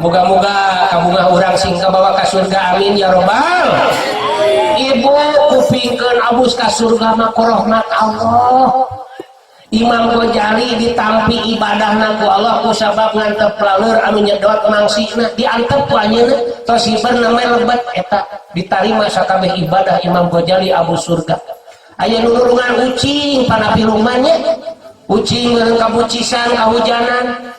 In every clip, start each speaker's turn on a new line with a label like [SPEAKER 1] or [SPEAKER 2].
[SPEAKER 1] Moga-moga kabungah urang sing kabawa ka surga, amin ya robbal. Ibu kupingkeun abus ka surga mah ku rahmat Allah. Imam Ghazali ditampi ibadahna ku Allah ku sabab ngantep laleur anu nyedot mangsina diantep ku anjeunna tos hiber namanya lebet eta ditarima sakabeh ibadah Imam Ghazali abu surga. Aya nu nulungan ucing pana pilumannya ucing meureun kabucisan kahujanan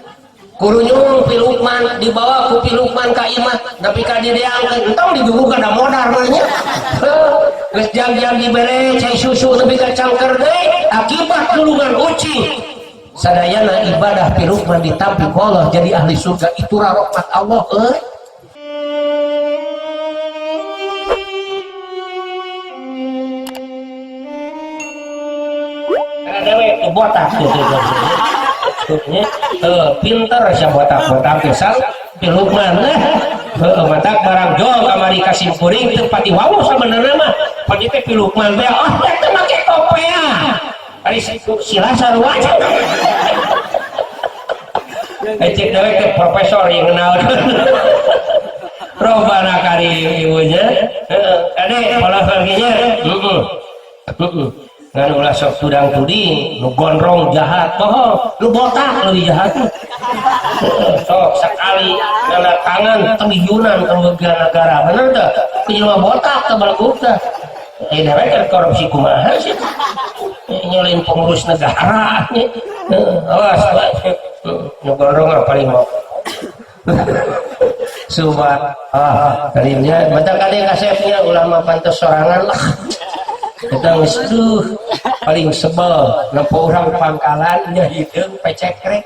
[SPEAKER 1] kurunyung Pi Lukman dibawa ku Pi Lukman ka imah nepi ka dideangkeun entong didulu kada modar mah nya. Geus jam-jam dibere cai susu nepi ka cangker deui akibat nulungan ucing sadayana ibadah Pi Lukman ditampi ku Allah jadi ahli surga. Itulah rahmat Allah euy. Dewe botak pinter sia botak-botak pisan Pi Lukman heuh matak barang jol kamari ka simkuring teu pati wawuh sabenerna mah pati teh Pi Lukman teh oh teh make topea ari sila sarua cek dewe teh profesor yang kenal Robbana karim ibunya heeh kade pola nya heeh heeh ngan ulah sok tudang tuding nu gondrong jahat bohong nu botak lebih jahat sok sekali ngana tangan triliunan kerugian negara bener teh jelema botak teh balaguk teh dewek kan korupsi kumaha sih nyelin pengurus negara awas nu gondrong mah paling mau subah ah karimnya batak kade kasepnya ulah mah pantes sorangan lah kita geus duh paling sebel nempo urang pangkalan nya hideung pecekrek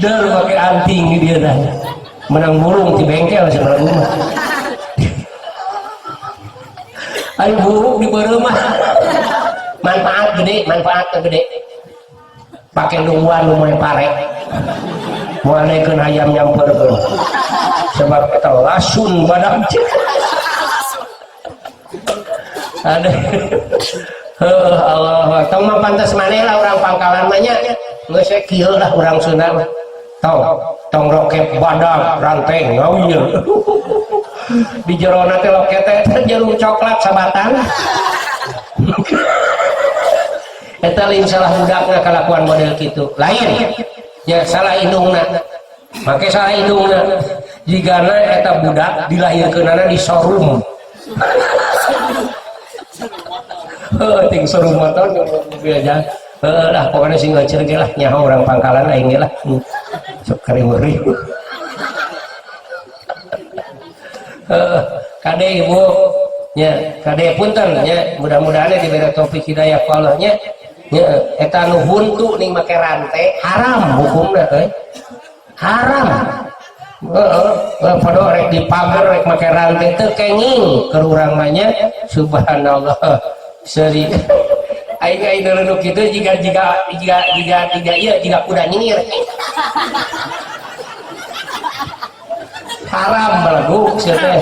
[SPEAKER 1] deur make anting dia dah menang burung di bengkel sebenarnya mah ari burung di beureum mah manfaat gede manfaat gede pake nungguan nu moe pare moal naikeun hayam nyamperkeun sebab eta lasun badak ada heuh Allah tong mah pantes maneh lah urang pangkalan mah nya geus we kieu lah urang Sunda mah tong tong rokep badak ranteng ngawir di jerona teh loket teh jarum coklat sabatang eta lain salah budakna kalakuan model kitu lain ya salah indungna make salah indungna jigana eta budak dilahirkeunana di showroom heuh ting showroom motor mobil aja heuh lah pokoknya sing ngeuceur ge lah nyaho urang pangkalan aing ge lah sok kariweuh heuh kade ibu nya kade punten nya mudah-mudahan diberi taufik hidayah ku Allah nya nya eta nu huntu ning make rantai haram hukumna euy haram heeh podo rek dipager rek make rantai teu kenging keur urang mah nya subhanallah seri aing aing nu kitu jiga jiga jiga jiga jiga ieu jiga kuda nyengir haram balaguk sia teh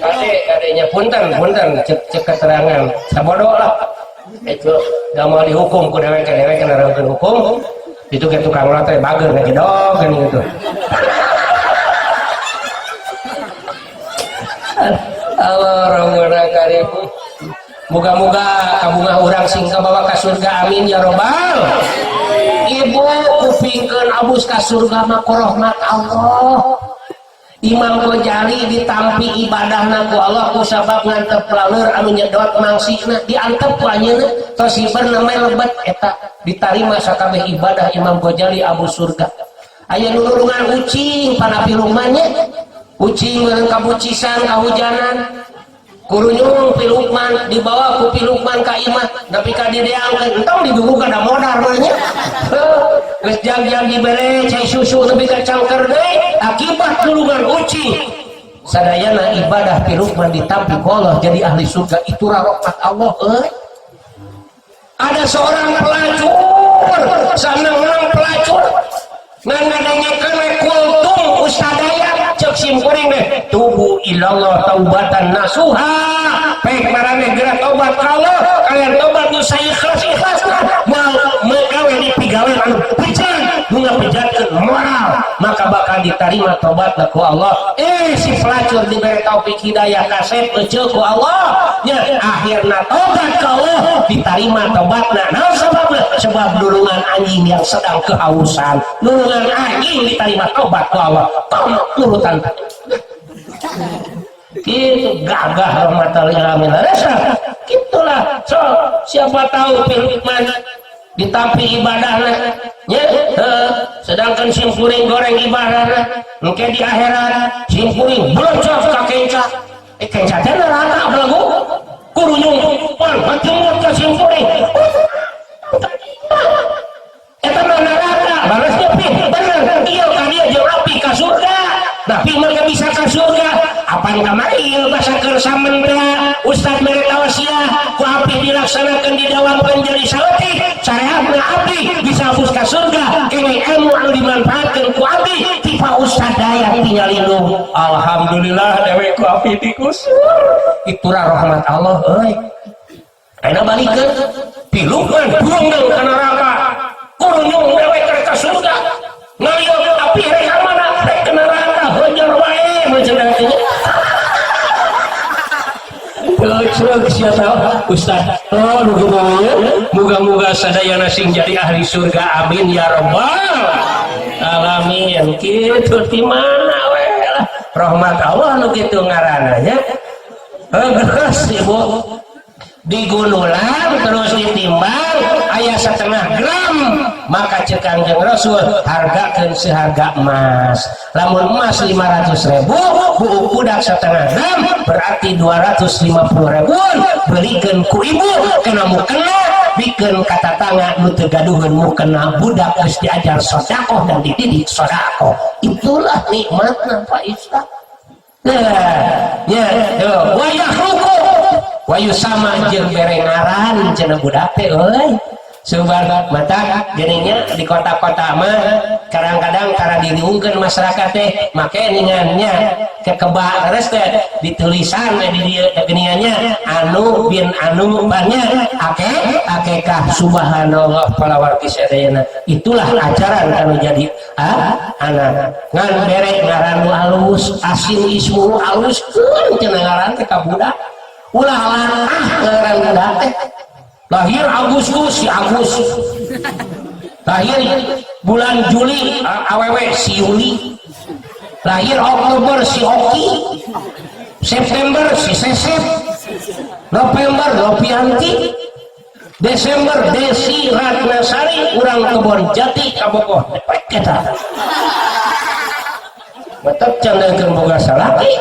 [SPEAKER 1] kade kadenya punten punten cek cek keterangan sabodo lah itu da moal dihukum ku dewek dewek nerangkeun hukum itu ke tukang lote bager ngegedog geuning itu Allah Rabbana karim moga-moga kabungah urang sing kabawa ka surga amin ya robbal. Ibu kupingkeun abus ka surga mah ku rahmat Allah. Imam Ghazali ditampi ibadahna ku Allah ku sabab ngantep laleur anu nyedot mangsina diantep ku anjeunna tos hiber namanya lebet eta ditarima sakabeh ibadah Imam Ghazali abu surga. Aya nu nulungan ucing pana pilumannya ucing meureun kabucisan kahujanan kurunyung Pi Lukman dibawa ku Pi Lukman ka imah nepi ka dideangkeun entong didulu kada modar mah nya geus jam-jam dibere cai susu nepi ka cangker deui akibat nulungan ucing sadayana ibadah Pi Lukman ditampi ku Allah jadi ahli surga. Itulah rahmat Allah euy. Ada seorang pelacur sanang-nang pelacur ngan ngadengekeun we kultum ustadaya cek simkuring deh tubu ilallah taubatan nasuha pek maraneh geura tobat ka Allah kalian tobat nu saikhlas ikhlasna moal megawe di pigawe anu piceun nu ngapejatkeun moral. maka bakal diterima tobatna ku Allah. Si pelacur diberi taufik hidayah, kasep ece ku Allah nya, akhirna tobat ka Allah, diterima tobatna. Naon sababna? Sebab nulungan anjing yang sedang kehausan. Nulungan anjing diterima tobat ku Allah. Tong urutan itu gagah rahmatal alamin. Resa gitulah. So siapa tahu firman ditampi ibadahna nya, sedangkan sim kuring goreng ibadahna, engke di akhirat sim kuring belocok ka kenca, kenca teh neraka belagu kurunyung pan ngajemut ka sim kuring, eta mah neraka. Balasnya pi bener ieu ka dieu jeung api ka surga. Tapi mereka bisa ke surga apaan? Kamari ieu basa keur samen teh ustad mere tausiah, ku api dilaksanakan, didawamkeun jadi saeutik syariatna, api bisa hapus ka surga. Kenging ilmu anu dimanfaatkeun ku api ti Pak Ustad Dayat tinyalindung, alhamdulillah dewek ku api dikusur. Itulah rahmat Allah euy. Ayeuna balikeun pilukeun burung ka neraka, kurunyung dewek rek ka surga, ngalieu api rek ka mana? Rek ke neraka. Hajar wae macam nya. Ceuk siapa Ustaz? Oh, nu kitu nya. Muga-muga sadayana sing jadi ahli surga, amin ya rabbal alamin. Kitu di mana we lah. Rahmat Allah nu kitu ngaranna nya. Geus ibu digunulan terus ditimbang aya setengah gram, maka cek Kangjeng Rasul hargakeun seharga emas. Lamun emas 500 ribu, buuk budak setengah gram berarti 250 ribu. Belikan ku ibu kena mukena, bikin kata tangga nu teu gaduheun mukena. Budak geus diajar sodakoh dan dididik sodakoh, itulah nikmatna Pak Ustaz. Nah, ya, wa yakhluqu wa yusama jeung bere ngaran cenah budak teh euy. Sebab mata jadinya di kota-kota mah kadang-kadang karena diriungkeun masyarakat teh, make ningannya kekebak terus teh ditulisan di dieu geuningannya anu bin anu banyak ake akekah. Subhanallah, palawarti sadayana, itulah ajaran kanu jadi anak ngan bere ngaran nu alus, asin ismu aluskeun cenah ngaran teh ka budak. Ulah latah ngaran budak teh. Lahir Agustus si Agus, lahir bulan Juli awewe si Yuli, lahir Oktober si Oki, September si Sesep, November Novianti, Desember Desi Ratnasari, urang Kebon Jati kabogoh depek eta. Tetep candakeun boga salaki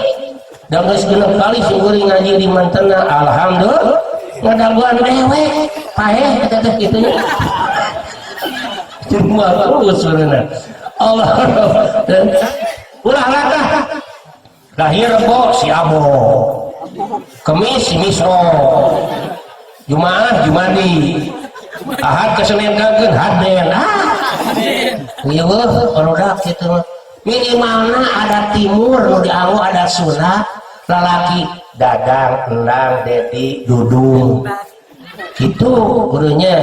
[SPEAKER 1] dan geus genep kali si kuring ngaji di mantena, alhamdulillah ngadaguan dewek paeh eta teh kitu nya. Cuma terus sebenarnya Allah dan ulah latah. Lahir Rebo si Abo, Kemis si Misro, Jumaah Jumadi, Ahad ke Senin kageun Haden. Ah riweuh barudak kitu mah. Minimalna ada timur nu dianggo, ada Sunda. Lalaki Dadang, Endang, Dedi, Dudung gitu gurunya,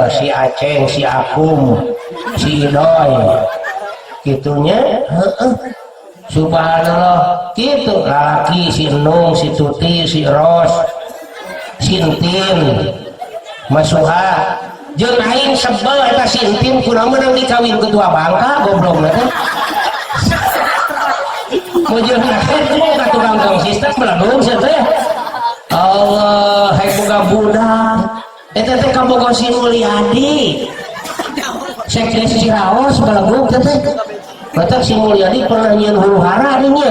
[SPEAKER 1] si Aceng, si Akum, si Idoy gitunya. Heeh, subhanallah gitu. Lalaki si Enung, si Tuti, si Ros, si Entin, Masuha jeung aing sebel eta si Entin kunaon meunang dikawin ketua bangka goblok teh. Mujur ka tukang konsisten belagung sia teh. Allah, hai boga budak eta teh kabogoh si Mulyadi, Sekdes Ciraos belagung teh teh. Batak si Mulyadi pernah nyieun huru hara nya.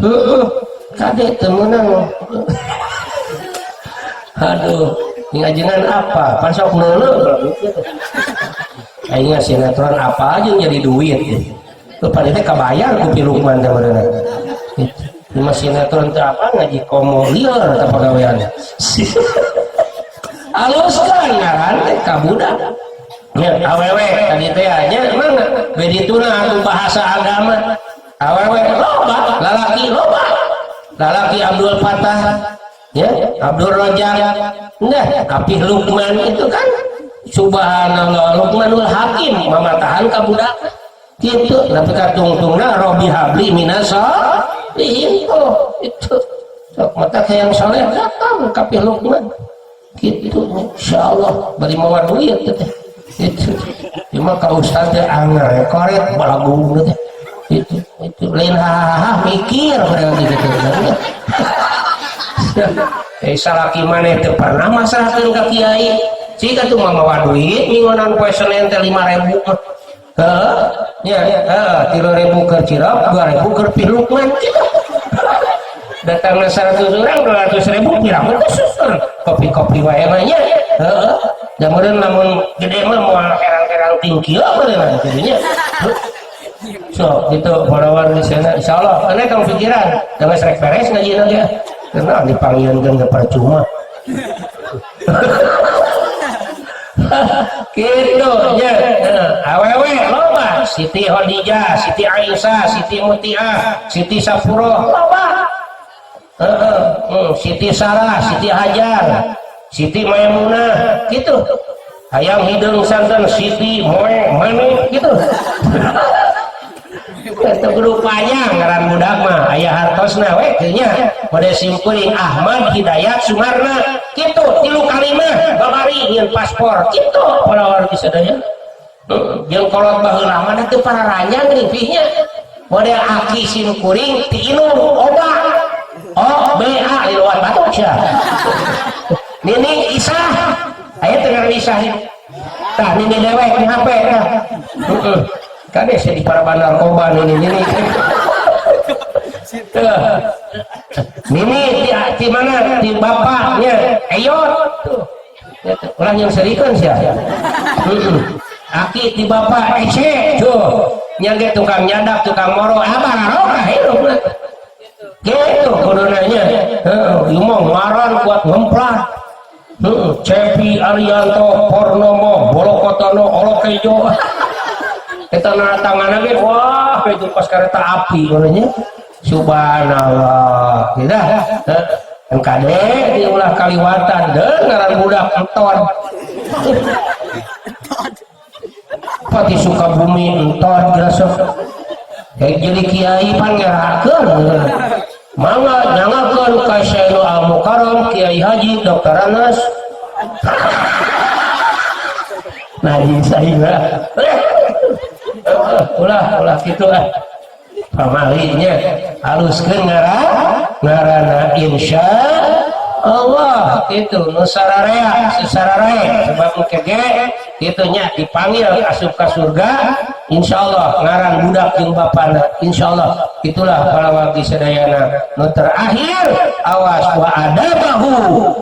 [SPEAKER 1] Heeh, kade teu meunang. Aduh, ngajengan apa? Pan sok neuleuh belagung teh. Aing sinetron apa aja jadi duit. Lu pada teh kabayar ku Pi Lukman teh meureunna. Gitu. Lima sinetron teh apa ngaji komo lieur teh pagawean. Aluskan ngaran teh ka budak. Nya awewe tadi teh nya emang bedituna atuh bahasa agama. Awewe loba, lalaki loba. Lalaki Abdul Fatah, ya, Abdul Rajak. Nah, Apih Lukman itu kan subhanallah, Lukmanul Hakim mamatahan ka budak. Gitu, tapi katungtungna Robbi habli minas sholihin. Oh, itu. Sok mata yang soleh datang ka Lukman. Gitu, insyaallah bari mawa duit teh. Itu. Cuma ka ustaz teh anger koret balagung teh. Itu lain hahaha mikir padahal gitu. Eh, salaki maneh teu pernah masrahkeun ka kiai. Jika tuh mawa duit mingguan poe Senin teh 5.000 mah. Heeh, nya, heeh, 3.000 keur cirop, 2.000 keur Lukman gitu. Datangna 100 orang 200.000 pira teh suster. Kopi-kopi wae mah nya. Heeh. Da meureun lamun gede mah moal herang-herang tingkil meureun kitu nya. So, gitu follower di sana. Insyaallah, ane tong pikiran, jangan rek beres ngajina ge. Karena dipanggilkeun ke percuma. Gitu nya. Awewe loba, Siti Khadijah, Siti Aisyah, Siti Mutiah, Siti Safuro, loba. Heeh, Siti Sarah, Siti Hajar, Siti Maimunah, gitu. Hayang hideung santen Siti Moe Mane gitu. Itu kudu panjang ngaran budak mah aya hartosna we teu nya. Mode simkuring Ahmad Hidayat Sumarna kitu tilu kalimah babari nyieun paspor kitu palawar bisa daya. Jeung kolot baheula mah teu pararanjang geuning nya. Model aki simkuring ti indung Oba. O B A liluan batu sia. Nini Isah aya teu ngaran Isah. Tah nini dewek di HP tah. Heeh. Kade di para bandar narkoba nini nini. Nini di mana? Di bapaknya Eyot. Tuh. Ulah yang serikeun sia. Heeh. Aki di bapak Ece tuh. Nya ge tukang nyadap, tukang moro, abah hirup. Gitu kuduna nya. Heeh, ieu mah ngaran kuat ngemplat. Heeh, Cepi Arianto Pornomo Bolokotono Olokejo. Kita tangan lagi, wah itu pas kereta api katanya. Subhanallah. Tidak, yang kade diulah kaliwatan deh ngaran budak enton. Pati Sukabumi enton jelas. Kayak jadi kiai pan ngerakeun. Mangga nyangakeun ka Syaikh Al Mukarram Kiai Haji Dr. Anas. Najis aing. Ulah ulah kitu ah. Pamalinya haluskeun ngaranna insya Allah itu nu sararea sesarare sebab engke ge kitu nya dipanggil asup ka surga insyaallah ngaran budak jeung bapana insyaallah. Itulah para wargi sadayana nu terakhir awas wa adabahu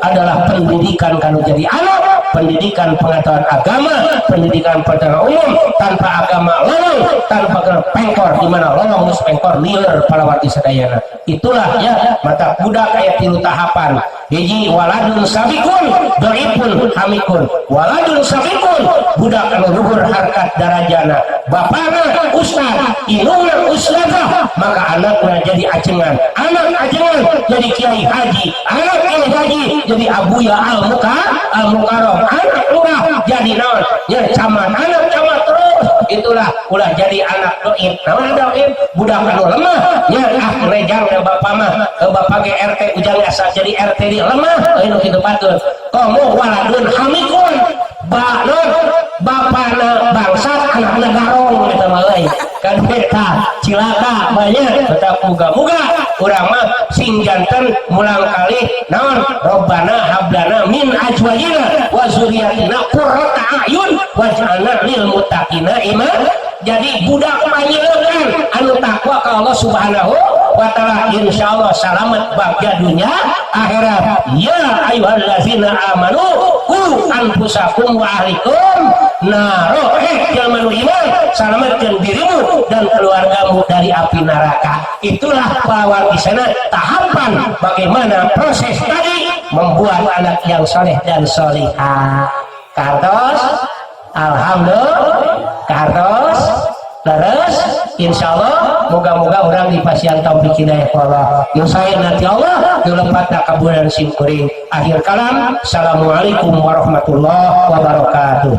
[SPEAKER 1] adalah pendidikan kanu jadi anak, pendidikan pengetahuan agama, pendidikan pengetahuan umum. Tanpa agama lolong, tanpa pengkor di mana lolong geus pengkor lieur para wargi sadayana. Itulah ya mata budak aya tilu tahapan. Hiji waladun sabikun doipun hamikun. Waladun sabikun budak anu luhur harkat darajana, bapana ustad, indungna ustazah, maka anakna jadi ajengan, anak ajengan jadi kiai haji, anak kiai haji jadi abuya al muka al mukarram, anak lurah jadi naon ya camat, anak camat terus. Itulah ulah jadi anak doib. Naon doib? Budak anu lemah nya, ah rejang da bapak mah, bapak ge RT ujang asa jadi RT di lemah euy nu kitu batur. Komo waladun hamikun ba non bapana bangsat anakna garong eta mah euy kan eta cilaka banyak. Tetap muga-muga urang mah sing janten mulang kali naon Robbana hablana min azwajina wa zurriyatina qurrata a'yun waj'alna lil muttaqina imama. Jadi budak panyelengan anu takwa ka Allah Subhanahu wa taala insyaallah salamet bagja dunya akhirat. Ya ayyuhallazina amanu qu anfusakum wa ahlikum naro. Jalma nu iman, selamatkan dirimu dan keluargamu dari api neraka. Itulah bahwa di sana tahapan bagaimana proses tadi membuat anak yang soleh dan solihah. Kartos alhamdulillah, kartos terus insyaallah moga-moga orang di pasian taufik hidayah Allah yang saya nanti Allah dilepat kabulan simkuring. Akhir kalam, assalamualaikum warahmatullahi wabarakatuh.